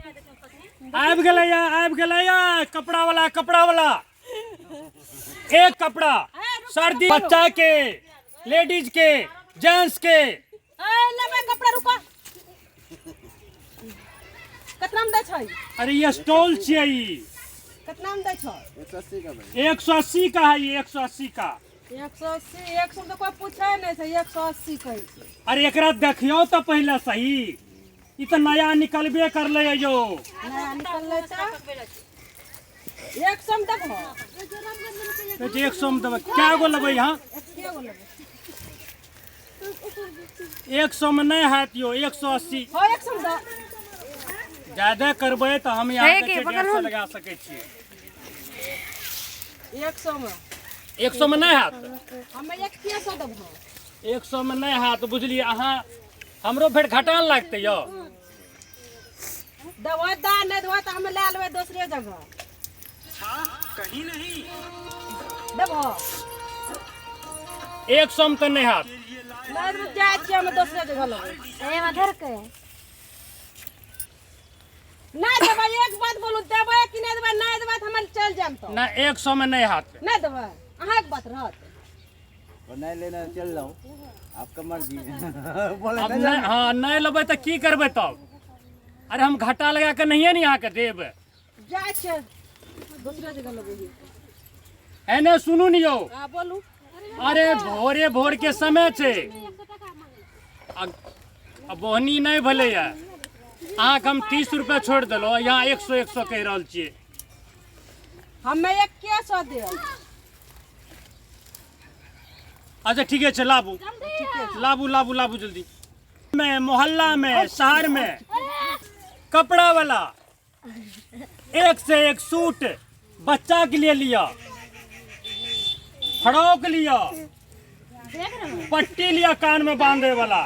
आबि गेलैया, आबि गेलैया कपड़ा वाला, कपड़ा वाला। एक कपड़ा सर्दी बच्चा के, लेडीज के, जेंट्स के। ए लेबै कपड़ा, रुको, कितना में दै छै? अरे ये स्टॉल छियै ई। कितना में दै छै? 180 का भाई। 180 का है ये, 180 का। 180? 100 तऽ कोइ पूछै नहि छै, 180 कहै छै। अरे एकरा देखियौ तऽ पहिले सही, ई तऽ नया निकलबे करलै यौ। नया निकललै तऽ 100 मे देबहो? कहै छै 100 मे देबै। कए गो लेबै यहाँ? एके गो लेबै। 100 मे नहि हैत यौ, 180। हो, 100 मे दऽ। ज्यादा करबै तऽ हम यहाँ हे के, 150 लगा सकै छियै। 100 मे? 100 मे नहि हैत। हमे 100 देबहो। 100 मे नहि हैत, बुझलियै अहाँ? हमरो फेर घाटा ने लागतै यौ। देबो दा, नहि देबो तऽ हम लए लेबै दोसरे जगह। कहीं नहीं। देबहो? 100 मे तऽ नहि हैत। नहि देबो, जाइ छियै हम दोसरे जगह लेबै। ए मधर के। नहि देबै? एक बात बोलू, देबै कि नहि देबै? नहि देबै तऽ हम चलि जायब तऽ। नहि, 100 मे नहि हैत। नहि देबै? अहाँके बात रहत। और नहीं लेना तो चल जाओ, आपका मर्जी है। बोले अब नहीं। नहि, हँ, नहि लेबै तऽ की करबै तब? अरे हम घाटा लगा कऽ नहिए ने अहाँके देब। जाइ छियै दोसरे जगह लेबै। एने सुनू ने यौ। हँ, बोलू। अरे भोरे भोर के समय छै आ आ बोहनी नहि भेलैए। अहाँके हम 30 रुपया छोड़ि देलहुँ, यहाँ 100 100 कहि रहल छियै। हमे 100 देब। अच्छा, ठीके छै, लाबू लाबू लाबू लाबू जल्दी। में मोहल्ला में, शहर में कपड़ा वाला, एक से एक सूट बच्चा के लिए लिया, फ्रॉक लिया, पट्टी लिया कान में बांधे वाला।